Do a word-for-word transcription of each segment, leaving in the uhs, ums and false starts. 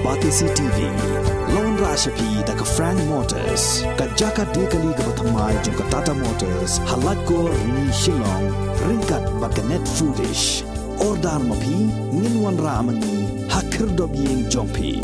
R T C T V. Long ra shapi da ka Frank Motors, ka jaka de kali kaba thymmai jong ka Tata Motors, ha Laitkor ni Shillong, ryngkat bad ka Net Foodish. Order ma phi, ngin wanrah ma ngi ha khyrdop ïing jong phi.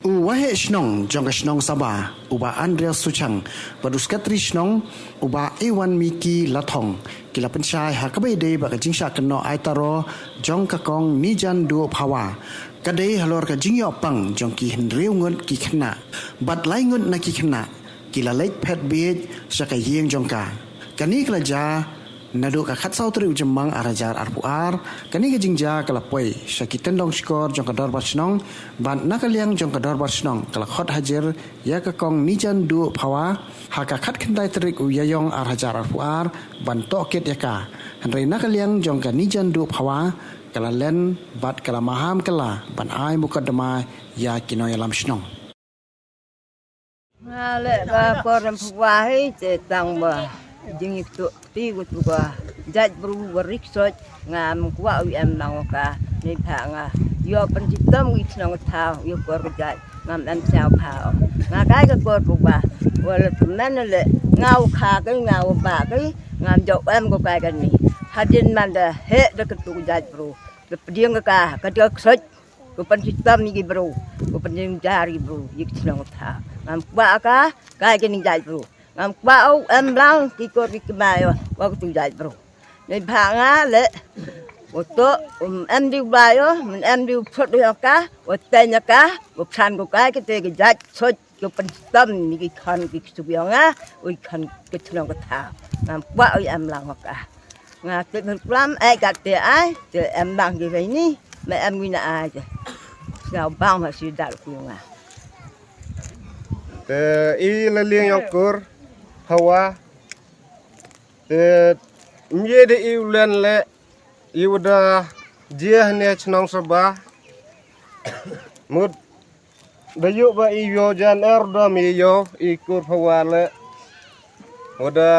U Waheh Shnong jong ka Shnong Sabha, u Bah Andreas Suchang, bad u Sekretari Shnong, u Bah Iwan Miki Lathong, ki la pynshai ha kaba ïadei bad ka jingshah kynnoh ai taro jong ka Kong Nijan Duh Phawa. Ka dei halor ka jingïoh pang jong ki hynriew ngut ki khynnah bad lai ngut na ki khynnah ki la leit phet bieit sha ka ïing jong ka. Kane ka la jia naduh ka khatsaw tarik u Jymmang ar hajar arphew ar. Kane ka jingjia ka la poi sha ki tyndong shkor jong ka Dorbar Shnong bad na ka liang jong ka Dorbar Shnong ka la khot hajir ïa ka Kong Nijan Duh Phawa ha ka khatkhyndai tarik u Ïaïong ar hajar arphew ar ban tohkit ïa ka. Hynrei na ka liang jong ka Nijan Duh Phawa ka la len bad ka la maham kylla ban ai mukotduma ïa ki nongïalam shnong. Nga leh ka por em phew wah hi te tang ba jingïathuh ti ka tu ka jait bru ba rik soit. Ngam kwah u em lang ka ni pha nga. Ïoh pynshitom ngi shnong thaw ïoh por ka jait. Ngam em sñiaw pha o. Nga kai ka por phew wah. Wala tu men le nga u kha kai nga u ba kai. Ngam jok em ko kai ka ni. Hadien man da he da ka tu ka jait bru. Da pdiang ka ka da ka soit. Ko pynshitom ïa ki bru, ko pynjynjar ïa ki bru, ïa ki shnong thaw. Ngam kwah ka, kai ki ning jait bru. Ngam kwah u em lang ki kor ki kmai wa ka tu jait bru. Ni bha nga le, u to, um em di u bai o, men em di u phut u ka, u teng ka, u phan ko kai ki te ki jait sot, ko pynshitom ïa ki khan ki suk ïa nga, u khan ki shnong ka thaw. Ngam kwah u em lang ka. Nga te men klam ai kat te ai, te em lang ki bai ni, me em wi na ai te. Sñiaw bang ma si dal ku nga. Te i la liang yong kur, hawa. Te mye de i u len le, i u da jia ne chnong saba. Mut da yu ba i yo jan er da mi yo, i kur phawa le. U da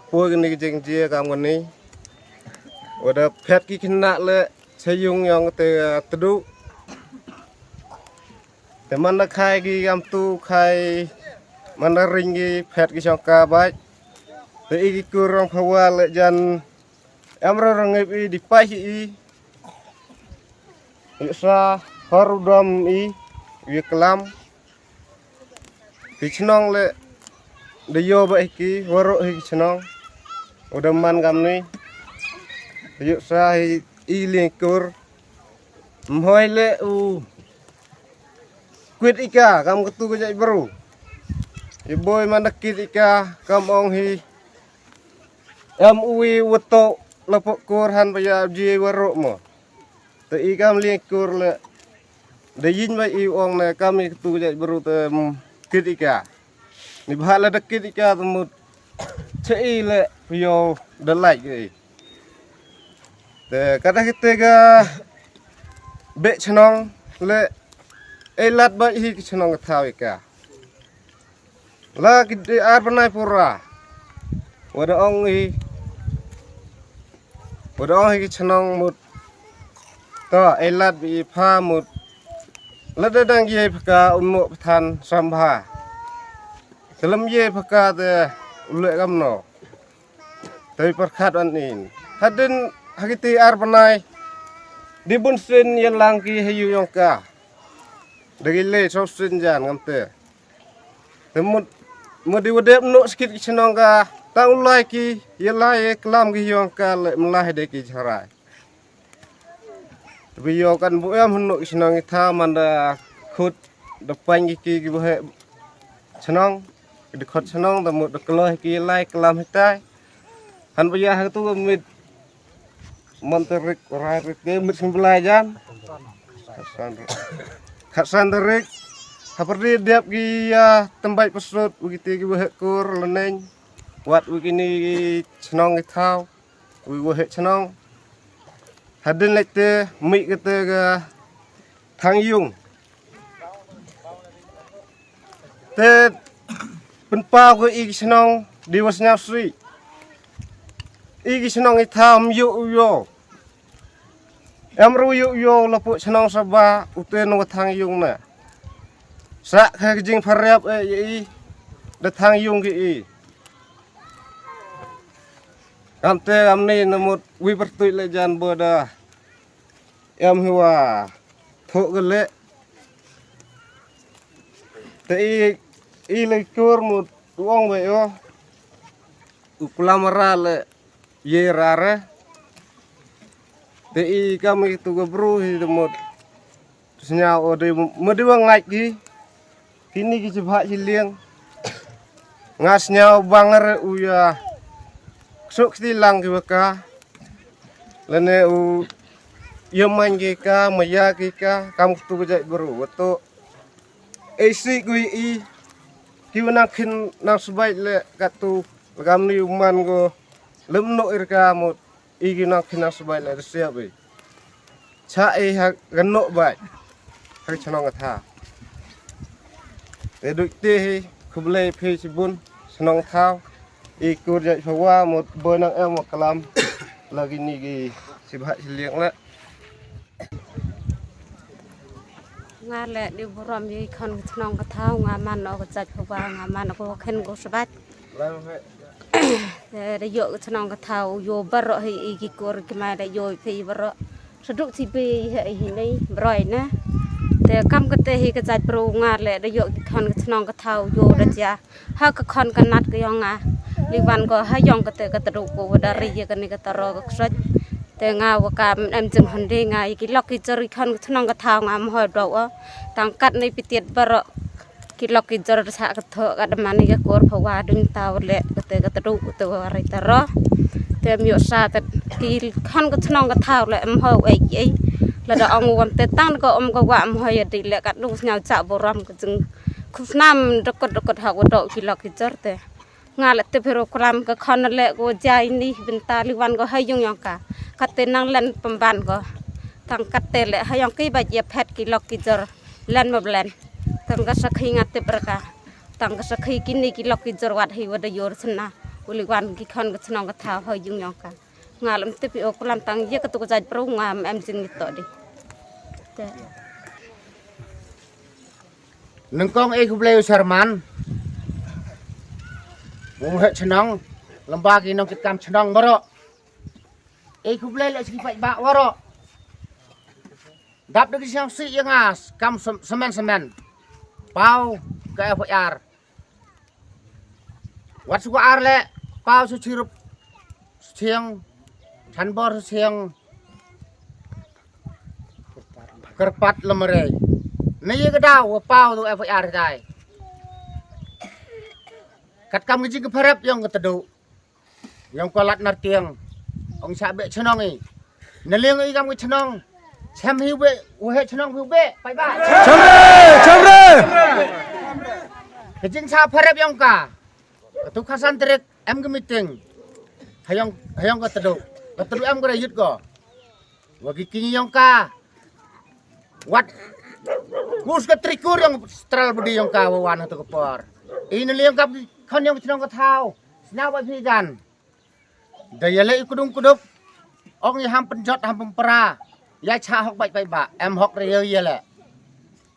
poi ni jing jia kam ni. U da phet ki khynnah le, cha yung yong te tdu. Te man da khai ki kam tu khai, man da ring ki phet ki shong ka bai. Te i ki kur rong phawa le jan em ra rong i di pai i. Yu sa hor u dom i, yu klam. Ki chnong le da yo ba i ki, waru i ki chnong. U da man kam ni. Yu sa i, i ling kur. Mhoi le u. Kwit i ka, kam ka tu ka jait bru. I boi man da kit i ka, kam ong hi. Em u i wato la pok kur han ba ya ji waru mo. Te i kam ling kur le. Da yin ba i ong ne kam i ka tu ka jait bru te, mm, kit i ka. Ni bha la da kit i ka te mut. Che i le pio da lai ke i. Te kata kite ka bek chnong le, e lat ba hi ki chnong ka thaw i ka. La ki de ar bnai pura. Wa da ong i, wa da ong i ki chnong mut. To, e lat bi i pha mut. La da dang ye phaka un mo pthan sambha. Te lam ye phaka te u le kam no. Te pyrkhat an in. Hadin ha kiti ar bnai. Di bun sin ye lang ki ha yu yong ka. Da ki le so sin jan ngam te. Te mut, mut di wadep no skit ki chnong ka. Tang u lai ki, ye lai ye klam ki yong ka le mlai de ki charai. Te bi yo kan bu em hnu ki chnong i tha man da khut da pan ki ki, ki bu he chnong. Ki da khut chnong da mut da kloi ki lai klam hitai. Han ba ya ha tu mit. Mon te rik, rai rik, ke mit sing belai jan. Khatsan rik. Khatsan rik. Haperdi diap ki ya tembai pesut, wiki ti ki wahek kur, leneng. Wat wiki ni chnong ki thau, wiki wahek chnong. Hadin lek te, mik ke te ke thang yung. Te pynpaw ko i ki chnong di was nyap sui. I ki chnong i tham yu u yo. Em ru yu yu la pu chnong saba uten wa thang yung na. Sa kha jing pharap e i da thang yung ki i. Kam te am ni na mut wi pertuit le jan boda. Em hiwa thok gele. Te i i le kur mut wong we yo. U kulamara le ye rare. Te i kam i tu ga bru hi de mut. Sñiaw o de mut de wa ngait ki. Kini ki chibha chi liang. Nga sñiaw bang re u ya. Ksuk ti lang ki wa ka. Lene u ya man ki ka, maya ki ka, kam tu ga jait bru. Wa tu. Ei si gui i. Ki wa nang khin nang sbait le kat tu. Lagam ni u man go. Lem no ir ka mut. I ki nang khin nang sbait le siap i. Cha i ha gano bai. Ha chnong ka tha. Te duk te hi khublei phi chibun chnong thaw. I kur jait phawa mut boi nang em wa kalam. Lagi ni ki chibha chi liang le. Nga le di burom i khon ka chnong ka thaw nga man o ka jait phawa nga man o ko khen ko sbait. Te da yo ka chnong ka thaw yo baro hi i ki kur ki mai da yo phi baro. Saduk ti be hi hi nei broi na. Te kam ka te hi ka jait bro nga le da yo ki khon ka chnong ka thaw yo da ja. Ha ka khon ka nat ka yong nga. Li wan ko ha yong ka te ka tadu ko wa da ri ya ka ni ka taro ka ksoj. Te nga wa ka em jing hon de nga i ki lok ki jor i khon ka chnong ka thaw nga mo hoi do o. Tang kat nei pitiet baro. Ki lok ki jor sa ka tho ka da mani ka kor phawa dun taw le ka te ka tadu ka te wa ri taro. Te em yo sa te ki khon ka chnong ka thaw le em ho ei ei. La da ong wam te tang ka om ka wa em ho ya di le ka du sñiaw cha burom ka jing. Khusnam dokot dokot ha wa do ki lok ki jor te. Nga le te phiro kram ka khon le ko jai ni binta li wan ko ha yung yong ka. Ka te nang len pemban ko. Tang ka te le ha yong ki ba ye phet ki lok ki jor. Len ma blen. Tang ka sakhi nga tip raka. Tang ka sakhi kini ki lok ki jor wat hi wa da yor sna. Uli wan ki khon ka chnong ka thaw ha yung yong ka. Nga lem tip i o kulam tang ye ka tu ka jait bro nga em jing ni to di. Te. Nengkong e khublei u serman. Mu he chnong. Lem ba ki nong kit kam chnong baro. E khublei le chi pai ba baro. Dap de ki siang si ya nga kam sem- semen semen. Pau ka F I R. Wat su ka ar le pau su chirup su chiang chanbor su chiang kerpat lemere. Ne ye ka daw wa pau tu F I R dai. Kat kam ki jing ka pharap yong ka tadu. Yong ko lat nar tiang. Ong sa be chnong i. Na liang i kam ki chnong. Sem hi be, u he chnong hi be, pai ba. Chamre, chamre. Ka jing sa pharap yong ka. Ka tu khasan trik em ka meeting. Hayong hayong ka tadu. Ka tadu em ka yut ko. Wa ki kini yong ka. Wat. Kus ka trikur yong stral budi yong ka wa wan ha tu ka por. I na liang ka khon yong chnong ka thaw. Sna wa phi gan. Da ya le i kudung kudup. Ong i ham penjot ham pempra. Ya cha hok bai bai ba. Em hok re ya le.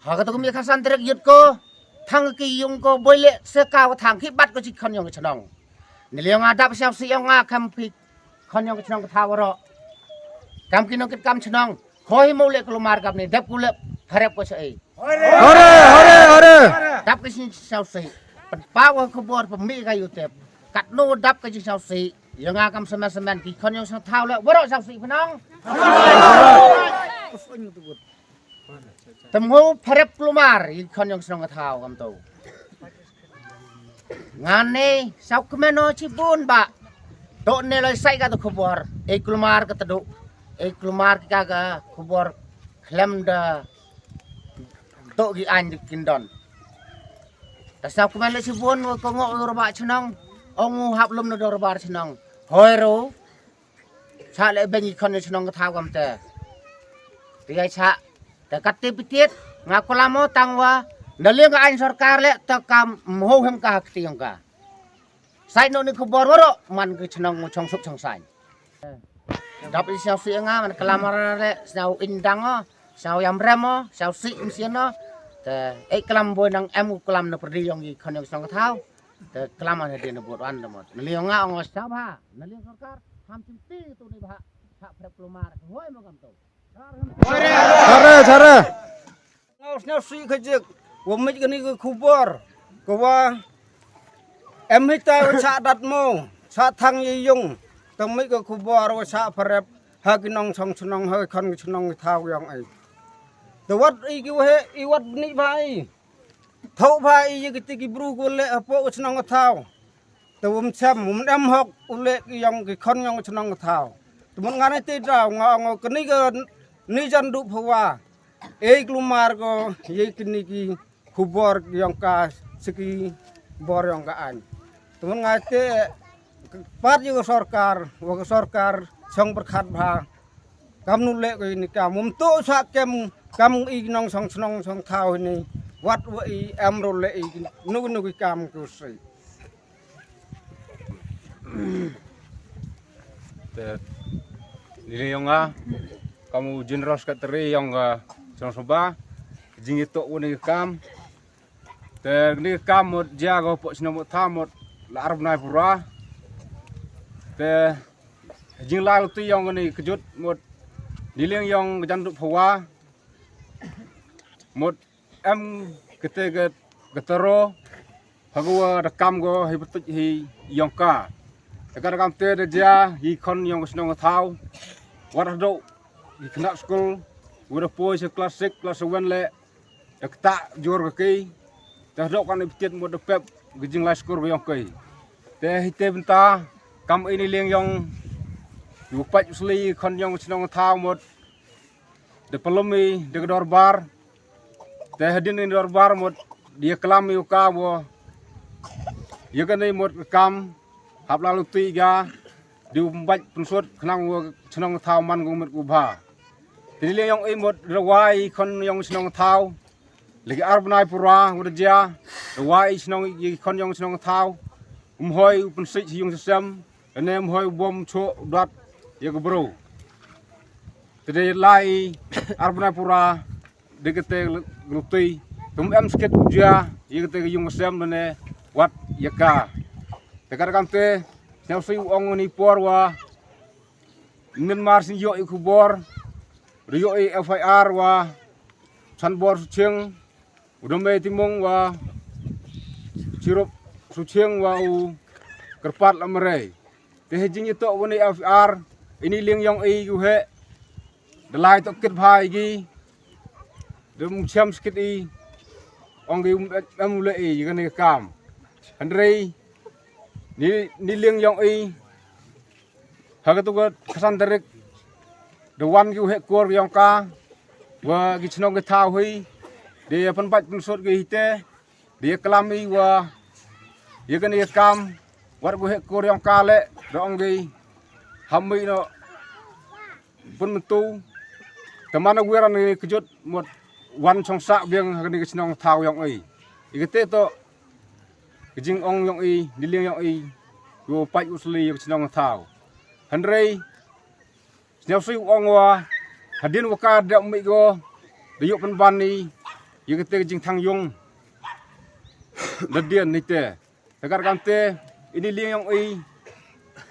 Ha ka tu ka mi khasan trik yut ko. Thang ki yung ko boi le se ka wa thang ki bat ko chi khon yong chnong. Ni liang adap siang si yong nga kam phi. Khon yong chnong ka thaw ro. Kam ki nong kit kam chnong. Khoi mo le kulmar kam ni dep ku le pharep ko sa ei. Hore, hore, hore. Dap ka jing saw si. Pen pa wa khubor pemi ka yutep. Kat no dap ka jing saw si. Yong nga kam semen semen ki khon yong sang thaw le waro saw si phnong. Tem ho pharep kulmar i khon yong sang thaw kam tu. Nga ne saw kmen o chi bun ba. Tok ne lai sai ka tu khubor. E kulmar ka tadu. E kulmar ka ka khubor. Khlem da tok ki ain di kindon. Ta saw kmen le chi bun ko ngo ro ba chnong. Ong u hap lum na dor ba chnong. Hoi ro. Sa le beng i khon chnong ka thaw kam te. Ti ai sa. Te kat te pitit nga ko lamo tang wa. Na liang ka ain sorkar le ta kam mho hem ka hak tiang ka. Sai no ni khubor waro man ki chnong chong sup chong sai. Dap i sñiaw sih nga man klam ara re sñiaw indang o, sñiaw yam rem o, sñiaw sih msien o. Te ei klam boi nang em u klam na pyrdi yong i khon yong song thaw. Te klam an hadien bot wan da mot. Na liang nga ong sñiaw bha, na liang sorkar ham chim ti tu ni bha. Ha prep klumar hoi mo kam tu. Chare, chare. Nga u sñiaw sih ka jik wa mej kani ka khubor ka wa em hita wa sah dat mo sah thang yi yung. Te mej ka khubor wa sah pharep ha ki nong song chnong ha ki khon ki chnong ki thaw yong ai. Te wat i ki wa he i wat bni bha i thok bha i yi ki ti ki bru ko le hapo wa chnong ka thaw. Te wum chem wum em hok u le ki yong ki khon yong chnong ka thaw. Te mut nga ne te daw nga ong kani ka ni jan du phawa. Ei klumar ko yei kini ki khubor yong ka siki bor yong ka ain. Te mut nga te pat yei ka sorkar wa ka sorkar song pyrkhat bha. Kam nu le ko ini kam um tu sa kem kam i nong song snong song thaw ini wat wa i em ro le i nu nu ki kam ku si. Te ni le yong a kam u general secretary yong ka song soba jing ito u ni kam. Te ni kam mot jia go po sino mot tha mot la arab nai pura. Te jing la tu yong ni kejut mot ni liang yong jan du phawa. Mot em kete ke ketero. Hago da kam go hi betuj hi yong ka. Te ka da kam te da jia hi khon yong snong thaw. Wat hado hi kena school. Wada poi se class six class seven le. Da kata jor ka ki. Te hado kan iptit mot da pep ki jing lai skur yong ki. Te hi te benta kam ini liang yong. Yu pach usli khon yong snong thaw mot. Da palom i da ka dorbar. Te hadin i dorbar mot dia kalam i uka wo. Ia kan i mot kam hap lalu ti ga. Di umbat pensut kenang wo snong thaw man go mot go bha. Te ni liang yong i mot da wai khon yong snong thaw. Lagi ar bnai pura wada jia da wai snong i khon yong snong thaw. Um hoi u pensik hi yong sesem. Ane um hoi u bom cho u dat ia ka bro. Te de lai ar bnai pura de kete glutui. Tum em skit u jia ia kete ka yong sesem ane wat ia ka. Te ka da kam te sñiaw sui u ong ni por wa. Nin mar sin yo i khubor. Ri yo i F I R wa Chanbor Suchiang. U Dome Timong wa Chirup Suchiang wa u Kerpat Lamrei. Te he jing ito wa ni F I R ini liang yong i yu he. Da lai to kit bha i gi. Da mung chiam skit i ong gi em u le i yi gani kam. Henry ni ni liang yong i. Ha ka tu ka khasan tarik da wan ki u hek kor yong ka wa ki chnong ki thaw hui de ya pynbait pynsut ki hite de ya klam i wa ya kani ya kam wat ku hek kor yong ka le da ong ki ham mi no pun mentu. Te man a wiran ki kejut mot wan chong sa biang ha kani ki chnong thaw yong i i kete to ki jing ong yong i ni liang yong i. Yo pait u sli ya ki chnong thaw. Henry sñiaw sui u ong wa hadien wa ka da mi go da yuk pynban ni ya kete ka jingthang yong. Da dien ni te. Te ka da kam te ini liang yong i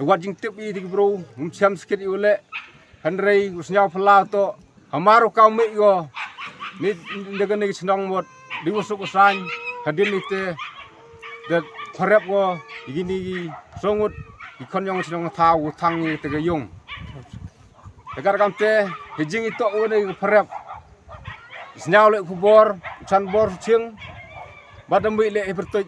wat jingtip i ti ki bru um chiam skit i u le. Henry u sñiaw phylla to. Hamar u ka mi go ni da kani ki chnong mot di u suk u sain hadien ni te. Da pharep go i kini ki songut i khon yong chnong thaw u thang i te ka yong. Te ka da kam te he jing i to u ni pharep. Sñiaw le khubor Chanbor Suchiang. Ba da mi le he pertuj.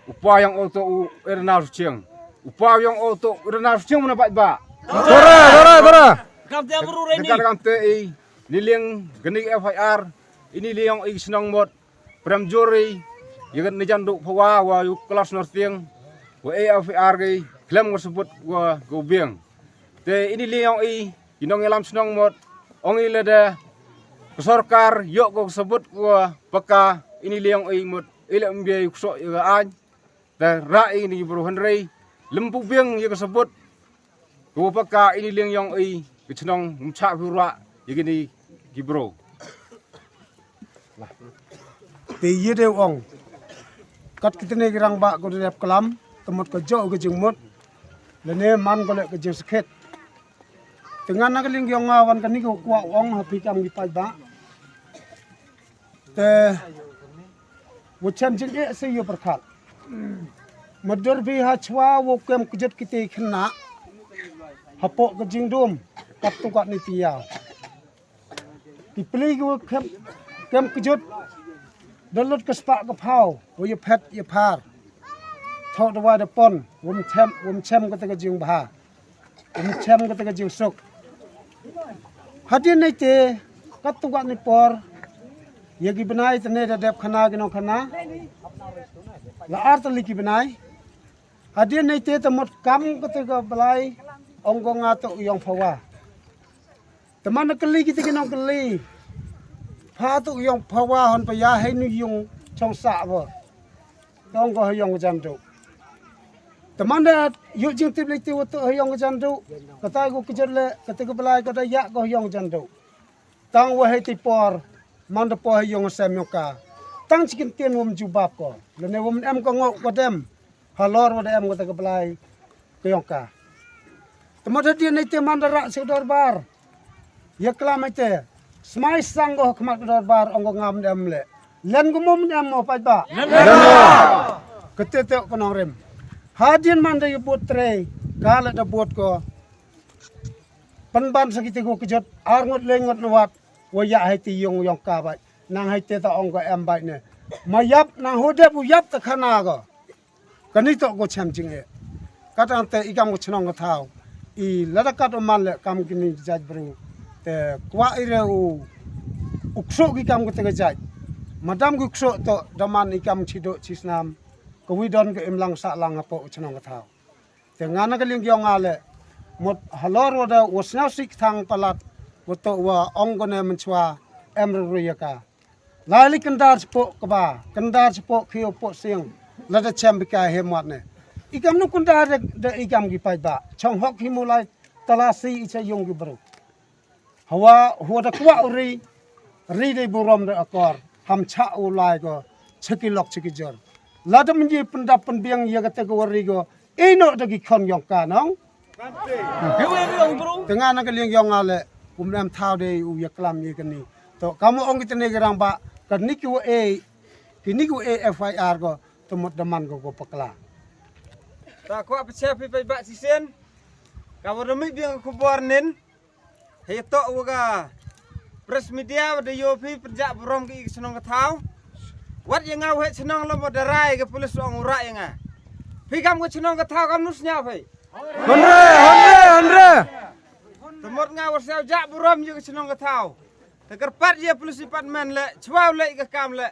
U pa yong o to u Erna Suchiang. U pa yong o to u Erna Suchiang mana bait ba. Tore, tore, tore. Kam te bru re ni. Te ka da kam te i ni liang kani F I R ini liang i snong mot. Prem juri ya kan ni jan du phawa wa yu klas nor tiang wa A F R ki klem ko sebut wa ko biang. Te ini liang i inong ilam snong mot ong i lede ka sorkar yok ko sebut wa paka ini liang i mot ile mbiai kusok ya ka ain. Te ra ini bru Henry lempu biang ya ka sebut. Ka wa paka ini liang yong i ka chnong um chah phi rah ya kini ki bro. Te ye de ong. Kat kitne ki rang ba ko de klam, te mut ka jo ka jingmut. Lane man ko le ka jingskhet. Te ngan na ka liang yong nga wan kani ko kwah ong ha phi kam ki paidbah. Te wa chem jingeh se yow pyrkhat. Madur phi ha chwa wa kem kjut kiti khynnah. Hapoh ka jingdum. Kat tu kat ni tiaw. Ki pli ki wa kem, kem kjut. Da lut ka spah ka phaw. Wa ya phet ya phar. Thok da wa da pon. Wam chem, wam chem kata ka jingbha. Wam chem kata ka jingsuk. Hadien naite, kat tu kat ni por, ya ki bnai tene da dep khana ki nong khana. La ar tali ki bnai. Hadien naite te mut kam kata ka blai, ong ko nga tu yong phawa. Te man kali kita ki nong kali. Pha tu yong phawa hon pa ya hai nu yung chong sa wa. Tong ko ha yong jan du. Te man da yu jing tip le ti wa tu ha yong jan du. Kata ko kjut le, kata ko blai ko da ya ko ha yong jan du. Tang wa hai ti por, man da po ha yong sem yong ka. Tang chikin tien wam jubab ko. Lane wam em ko ngok ko dem. Halor wa da em ko ta ka blai ko yong ka. Te mut hadien naite man da rah si ka dorbar. Ya klam ite. Smai sang ko khmat ka dorbar ong ko ngam dem le. Len ko mum dem mo paidbah. Len. Kete te ko nongrim. Hadien man da ya bot trei. Ka le da bot ko. Pynban sa kiti ko kjut. Ar ngut le ngut na wat. Wa ya hai ti yong yong ka bai. Nang hai te ta ong ko em bai ne. Ma yap nang hodep u yap ta khana ko. Kani to ko chem jingeh. Katang te i kam ko chnong ka thaw. I lada kat u man le kam kini jait bru. Te kwah i re u, u ksuk i kam ko te ka jait. Madam ko ksuk to da man i kam chido chisnam. Ka wi don ka imlang sahlang hapoh u chnong ka thaw. Te nga na ka liang yong nga le. Mut halor wa da wa sngewsih thang palat. Wa to wa ong ko ne mynchwa em ru ru ya ka. Lai li kyndar chipoh kaba, kyndar chipoh khio poh siang, lada chem bika hem wat ne. I kam nu kyndar da, da i kam ki paidbah, chong hok hi mu lai, talasi i cha yung ki bru. Hawa, hawa da kwah u ri, ri dei burom da akor, ham cha u lai ko, cha ki lok cha ki jor. Lada mynji pyndap pynbiang ya kata ko wa ri ko, ino da ki khon yong ka nong. Te nga na ka liang yong nga le, um em thaw de u ya klam ye kani. To, kamu ong kita ne gerang ba, kani ki wa e, kini ki wa e F I R ko, te mut da man ko ko pakla. Ta kwah pecah phi paidbah sisen. Ka wa da mih biang ka khubor nin. Hei to wa ka press media wa da yo phi pynjah burom ki ka chnong ka thaw. Wat ya nga wa hei chnong lo mo da rai ka pulis ong u rah ya nga. Phi kam ka chnong ka thaw kam nu sñiaw phi. Honre, honre, honre. Te mut nga wa sñiaw jah burom ya ka chnong ka thaw. Te kyrpad ya pulis department le, chwa u le ka kam le.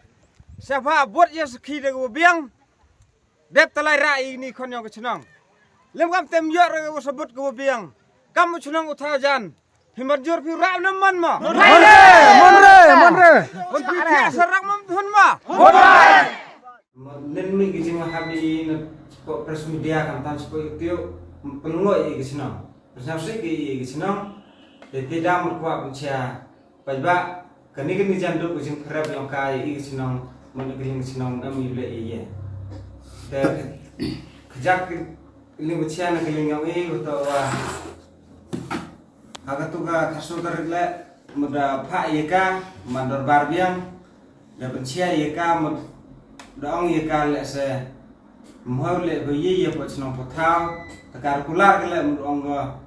Sñiaw pha bot ya sakhi da ka wa biang. Dep talai rah i ni khon yong ka chnong. Lem kam tem yor ka wa sabut ka wa biang. Kam u chnong u thaw jan. Phi mar jur phi rah na man ma. Monre, monre, monre. Wan phi phi sarak mam thun ma. Nen mi ki jing hab i na ko press media kam tan ko tiu. Pelngo i ka chnong. Press media i ka chnong. Te te dam ko ap cha. Paidbah, kani kani jan duk ka jingpyrep yong ka i ka chnong, man ka ling chnong, am i le i ye. Te, kajak ka ling bachia na ka ling yong i, uto wa. Ha ka tu ka kasu tarik le, muda pha i ka, man dorbar biang, da bachia i ka, mud da ong i ka le se, mhau le ko i ye po chnong po thau, ta kar kular ka le mud ong ko,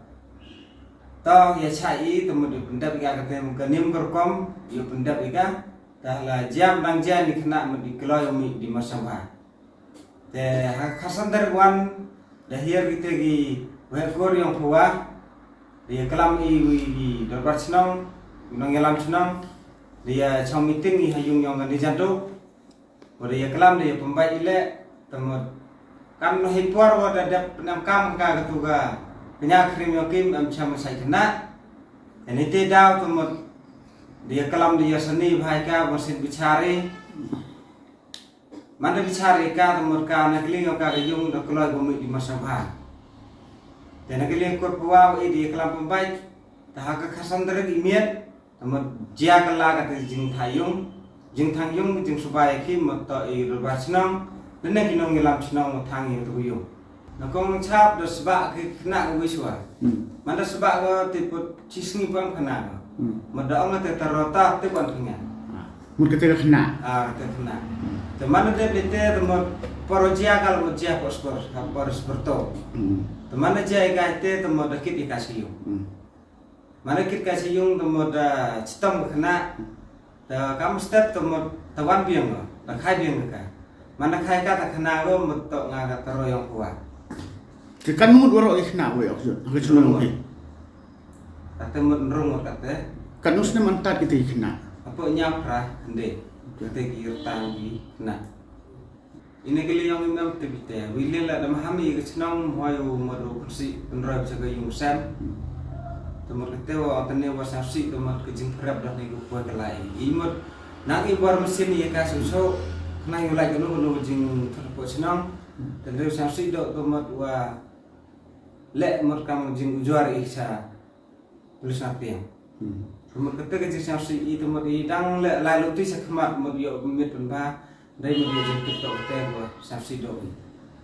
To, ya cha i, te mut i pyndep i ka kate mut ka nim ka rukom, i pyndep i ka, ta la jam dang jam i khynnah mut i kloi u mih di masabha. Te, ha khasan dar wan, da hiar kite ki wek gor yong phawa, da ya klam i wi i dorbar chnong, nong yalam chnong, da ya chong meeting i ha yung yong ka ni jandu, Wa da ya klam da ya pynbait i leh, te mut. Kan noh i por wa da dep pynam kam ka ka tu ka. Kanya khrim yo kim em cham sai kena. Ini te daw te mut. Da ya klam da ya sani bhai ka mursid bichari. Man da bichari ka te mut ka na kling ka ka yung da kloi bumi di masa bha. Te na ka liang kot phew wa i dei klam pynbeit. Te ha ka khatsan tarik i miet, te mut jia ka la kata jingthaw ïung, jingthaw ïung, jingsuba ïa ki mut to i dorbar shnong, lane ki nongïalam shnong mut thaw ïa kata ka ïung. Na kong chap da sba ki khynnah ka wi shuwa. Hmm. Man da sba ka te put chi sngi pang khynnah ka. Hmm. Mut da ong te ta rota te wan khynnah. Ah. Mut kata ka khynnah. Ah, kata khynnah. Hmm. Te man da te te te mut por jia ka la mut jia por skor, ha por skor to. Hmm. Te man da jia i ka te te mut da kit i ka chi ïung. Hmm. Mane kit ka chi ïung te mut da chitom ka khynnah. Da kam step te mut da wan biang ka, da khai biang ka. Mane khai ka ta khynnah ka mut to nga ka taro ïong phew wa. Te kan mut waroh i khynnah wa ïoh jot, ka chnong ki. Kata mut nrung mut kata. Kan us ne man tat kita i khynnah. Apa nyap ra hynde. Kata ki rtang ki khynnah. Ine ki liang ine te bite. Wi lin la da maham i ka chnong hoi u madu kunsi penroi bcha ka yung sem. Te mut kete wa tene wa sasi te mut ka jingphrep da ne ku poi ka lai. I mut nang i bor mesin i ka suso. Kena yu lai kenu kenu jing terpo chnong. Te sasi do te mut wa le mut kam jing ujar i sa. Police na tiang. Hmm. Te mut kata ka jingsiam si i te mut i dang le lai luti sa khmat mut ïoh mit pynba. Dei mut ïoh jingkit to kata ko siam si do.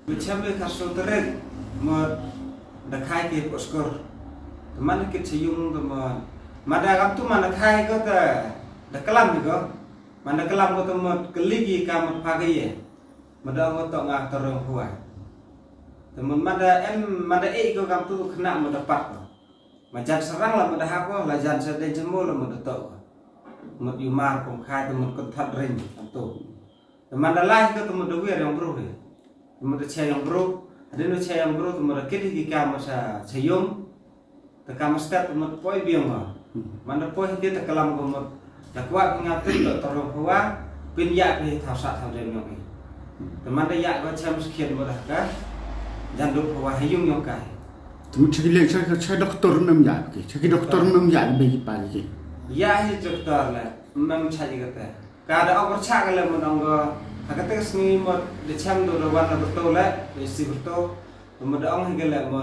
Mut siam le ka so terek mut da khai ki poskor. Te man kit si yung te mut. Mada kam tu man da khai ko te da kalam ni ko. Man da kalam ko te mut keli ki ka mut pagi ye. Mada ngot to nga terong huai. Te mut mada em mada e ko kam tu kena mut da pat ko. Ma jan sarang la mut da hap ko, la jan sa dei jemo la mut da tok ko. Mut yu mar kum khai te mut kun thot ring anto. Te man da lai ko te mut da wir ïong bru ri. Te mut da che ïong bru, hadien da che ïong bru te mut da kit hi ki ka mut sa che yum. Te ka mut step te mut poi biang ma. Man da poi hi te kalam ko mut. Da kwah phi nga tip da tolong phi wa, phin ïa phi thaw sah thaw dem ïong i. Te man da ïa ko chem skhian mo da ka. Jan duk phi wa ha yung ïong kai. Te mut cha ki leh cha, cha doktor nam ïa ki, cha ki doktor nam ïa ki ba ki pa ki. Ïa hi doktor le, nam cha ji kata. Ka da ok cha ka le mo dong ko. Ha kata ka sngi mo da chem do da wan da betul le, da si betul. Mo da ong hi ka le mo.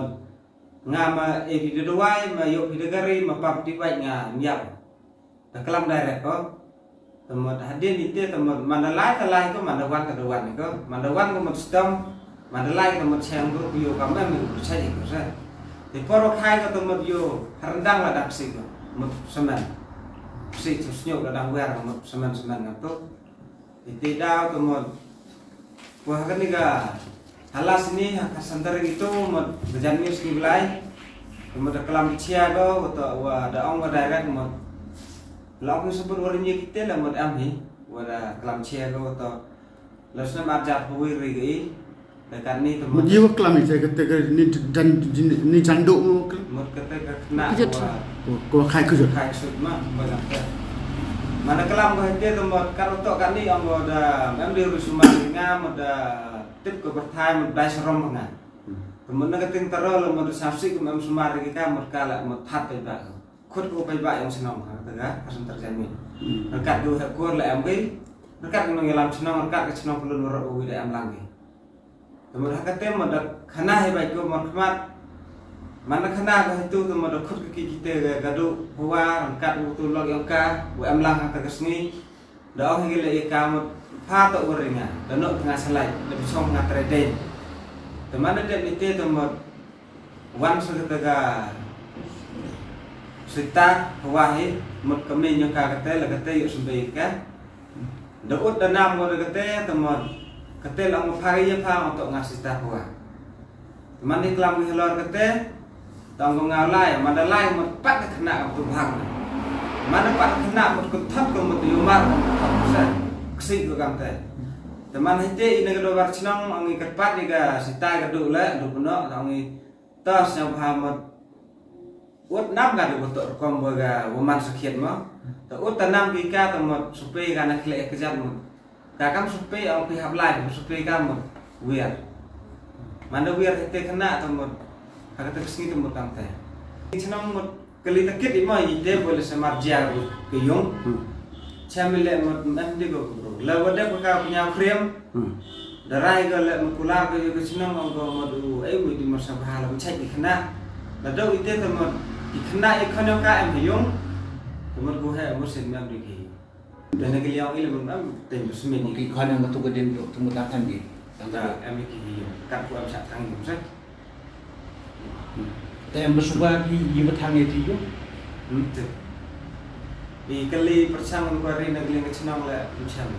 Nga ma e phi da dawai, ma ïoh phi da gari, ma pam ti wai nga ïap. Da klam direct ko. Te mut hadien ite te mut man da lai te lai ko, man da wan te da wan ko, man da wan ko mut stem, man da lai te mut seng ko ïoh kam em ko sai ko sa. Te por khai ko te mut ïoh ha rendang la dak si ko, mut semen. Si tu senyuk la dang wer ko mut semen semen ngato. Ite daw te mut. Wah kani ka halas ni ha ka santar gitu mut bejan ni ski belai. Mut da klam chia ko, wa da ong wa direct mut. La ong sebut warin ye kite la mut am hi. Wa da klam chia ko to. La snem arjat pawir ri ga i. Da kat ni te mut. Mut ye wa klam i te kate ka ni jan, ni jan do mo klam. Mut kate ka kena kejut. Wa ko khai kejut. Khai kejut ma, ba kate. Mana klam ko hete te mut kat to kat ni ong wa da mem di ru sumar nga mut da tip ko berthai mut dai serom nga. Te mut na ka ting taro la mut da sap si ko mem sumar ri ka mut ka la mut that te ba. Khut ko paidbah ïong shnong ha kata ka, ka center jamin. Hmm. Ryngkat ko ha kur la em bai. Ryngkat ko nongïalam shnong, ryngkat ka shnong pynlun waroh uwi da em lang ki. Te mut ha kata mut da khana hi bai ko mut khmat. Man da khana ko hitu te mut da khut ka ki kite ka gadu huwa, ryngkat ko tu lok ïong ka, wa em lang ha kata ka sngi. Da ong hi ki leh ïa ka mut pha to u ring nga, da noh nga salai, da bishong nga trei dei. Te man da dep ni te te mut wan sa kata ka sita wa hi mut ka me nyo ka kate la kate yu sumbe ka. Da ut da nam mut da kate te mut kate la mut pha ïa pha mut to nga sita wa. Te man di klam ki halor kate, tang ko nga lai, man da lai mut pat ka khna ka tu bhang. Man da pat ka khna mut ko thot ko mut yu mar ko thot ko sa, ksi ko kam te. Te man hite ina ka dobar chnong, ong i kat pat i ka sitai ka du le, du pno, ong i tos nya bha mut. Ut nam ka du ko to rukom bo ka woman sakhiat mo. Te ut ta nam ki ka te mut supe ka na khle ka jat mut. Ka kam supe ong phi hap lai, phi supe ka mut wir. Man da wir hite khna te mut. Ha kata ka sngi te mut kam te. Chnong mut kali ta kit i mo i te bole se mar jia ru ke yong. Hmm. Cham le mut em di ko bro. La wade ko ka punya frame. Hmm. Da rai ko le mut kula ko yu ko chnong ong ko mut u ai wi di mar sa bha la chai ki khna. Lada ite te mut ki khynnah i khon ïong ka em ha ïung. Te mut ko he mut sien mem dei ki. Te na ki liang i le mut em te mut smen. Ki khon ïong ka tu ka din tu mut tang kan ki. Tang ka em ki ïung. Kat ko em sha tang ïung sa. Te em ba suba ki i ba thang i ti ïung. Hmm te. I kali perchang ko ri na ki liang ka chnong le em chang.